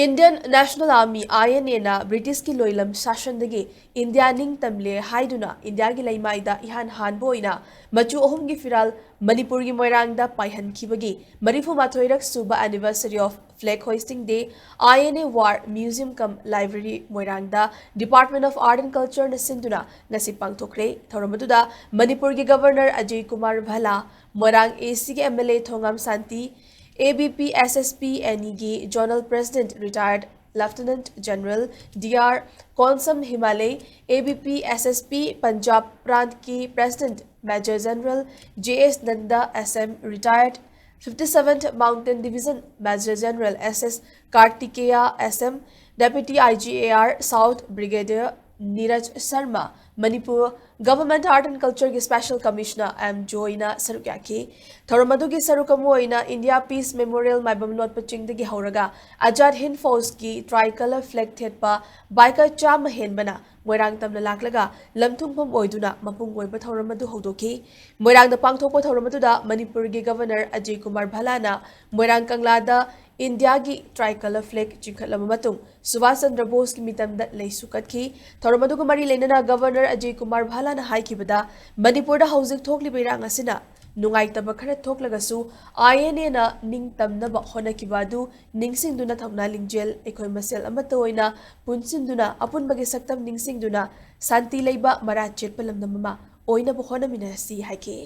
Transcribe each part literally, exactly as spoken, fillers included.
Indian National Army, I N A ꯅ ꯕ꯭ꯔꯤꯇꯤꯁꯀꯤ ꯂꯣꯏꯂꯝ ꯁꯥꯁꯟꯗꯒꯤ India ꯅꯤꯡꯇꯝꯂꯦ ꯍꯥꯏꯗꯨꯅ ꯏꯟꯗꯤꯌꯥꯒꯤ ꯂꯩꯃꯥꯏꯗ ꯏꯍꯥꯟ ꯍꯥꯟꯕ ꯑꯣꯏꯅ ꯃꯆꯨ ꯑꯍꯨꯝꯒꯤ ꯐꯤꯔꯥꯜ ꯃꯅꯤꯄꯨꯔꯒꯤ ꯃꯣꯏꯔꯥꯡꯗ ꯄꯥꯏꯍꯟꯈꯤꯕꯒꯤ ꯃꯔꯤꯐꯨ ꯃꯥꯊꯣꯏꯔꯛ ꯁꯨꯕ Anniversary of Flag Hoisting Day, I N A War Museum cum Library ꯃꯣꯏꯔꯥꯡꯗ Department of Art and Culture ꯅ ꯁꯤꯟꯗꯨꯅ ꯉꯁꯤ ꯄꯥꯡꯊꯣꯛꯈ꯭ꯔꯦ꯫ ꯊꯧꯔꯝ ꯑꯗꯨꯗ ꯃꯅꯤꯄꯨꯔꯒꯤ Governor Ajay Kumar ꯚꯜꯂꯥ, Moirang A C ꯒꯤ M L A Thongam Shanti, A B P S S P N E ꯒꯤ Zonal President Retired Lieutenant General D R Konsam Himalay, A B P S S P Punjab Prant ꯀꯤ President Major General J S Nanda, S M Retired, fifty-seventh Mountain Division Major General S S Kartikeya, S M, Deputy I G A R South Brigadier Neeraj Sharma, Manipur Government Art and Culture ꯒꯤ Special Commissioner M Joy ꯅ ꯁꯔꯨꯛ ꯌꯥꯈꯤ꯫ ꯊꯧꯔꯝ ꯑꯗꯨꯒꯤ ꯁꯔꯨꯛ ꯑꯃ ꯑꯣꯏꯅ India Peace Memorial ꯃꯥꯏꯕꯝ ꯂꯣꯠꯄ ꯆꯤꯡꯗꯒꯤ ꯍꯧꯔꯒ Azad Hind Force ꯀꯤ Tricolor Flag ꯊꯦꯠꯄ biker ꯆꯥꯝꯃ ꯍꯦꯟꯕꯅ ꯃꯣꯏꯔꯥꯡ ꯇꯝꯅ ꯂꯥꯛꯂꯒ ꯂꯝꯊꯨꯡꯐꯝ ꯑꯣꯏꯗꯨꯅ ꯃꯄꯨꯡ ꯑꯣꯏꯕ ꯊꯧꯔꯝ ꯑꯗꯨ ꯍꯧꯗꯣꯛꯈꯤ꯫ ꯃꯣꯏꯔꯥꯡꯗ ꯄꯥꯡꯊꯣꯛꯄ ꯊꯧꯔꯝ ꯑꯗꯨꯗ ꯃꯅꯤꯄꯨꯔꯒꯤ Governor ꯑꯖꯌ ꯀꯨꯃꯥꯔ ꯚꯜꯂꯥꯅ ꯃꯣꯏꯔꯥꯡ ꯀꯪꯂꯥꯗ ꯏꯟꯗꯤꯌꯥꯒꯤ Tricolor Flag ꯆꯤꯡꯈꯠꯂꯕ ꯃꯇꯨꯡ ꯁꯨꯚꯥꯁ ꯆꯟꯗ꯭ꯔ ꯕꯣꯁꯀꯤ ꯃꯤꯇꯝꯗ ꯂꯩꯁꯨ ꯀꯠꯈꯤ꯫ ꯊꯧꯔꯝ ꯑꯗꯨꯒ ꯃꯔꯤ ꯂꯩꯅꯅ Governor ꯑꯖꯌ ꯀꯨꯃꯥꯔ ꯚꯜꯂꯥꯅ ꯍꯥꯏꯈꯤꯕꯗ, ꯃꯅꯤꯄꯨꯔꯗ ꯍꯧꯖꯤꯛ ꯊꯣꯛꯂꯤꯕ ꯏꯔꯥꯡ ꯑꯁꯤꯅ ꯅꯨꯡꯉꯥꯏꯇꯕ ꯈꯔ ꯊꯣꯛꯂꯒꯁꯨ, I N A ꯅ ꯅꯤꯡꯇꯝꯅꯕ ꯍꯣꯠꯅꯈꯤꯕ ꯑꯗꯨ ꯅꯤꯡꯁꯤꯡꯗꯨꯅ, ꯊꯧꯅꯥ ꯂꯤꯡꯖꯦꯜ ꯑꯩꯈꯣꯏ ꯃꯁꯦꯜ ꯑꯃꯠꯇ ꯑꯣꯏꯅ ꯄꯨꯟꯁꯤꯟꯗꯨꯅ, ꯑꯄꯨꯟꯕꯒꯤ ꯁꯛꯇꯝ ꯅꯤꯡꯁꯤꯡꯗꯨꯅ, ꯁꯥꯟꯇꯤ ꯂꯩꯕ ꯃꯔꯥ ꯆꯦꯠꯄ ꯂꯝꯗꯝ ꯑꯃ ꯑꯣꯏꯅꯕ ꯍꯣꯠꯅꯃꯤꯟꯅꯁꯤ ꯍꯥꯏꯈꯤ꯫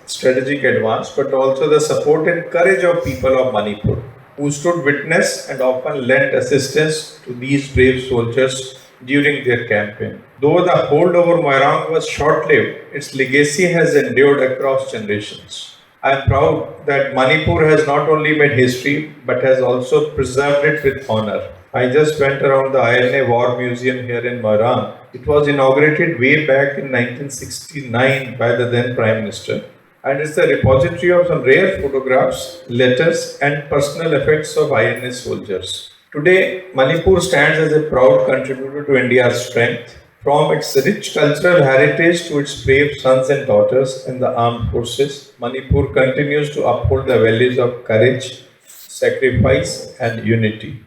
Strategic advance, but also the support and courage of people of Manipur, who stood witness and often lent assistance to these brave soldiers during their campaign. Though the hold over Moirang was short-lived, its legacy has endured across generations. I am proud that Manipur has not only made history but has also preserved it with honor. I just went around the I N A War Museum here in Moirang. It was inaugurated way back in nineteen sixty-nine by the then Prime Minister, and it's the repository of some rare photographs, letters, and personal effects of I N A soldiers. Today, Manipur stands as a proud contributor to India's strength, From its rich cultural heritage to its brave sons and daughters in the armed forces, Manipur continues to uphold the values of courage, sacrifice, and unity.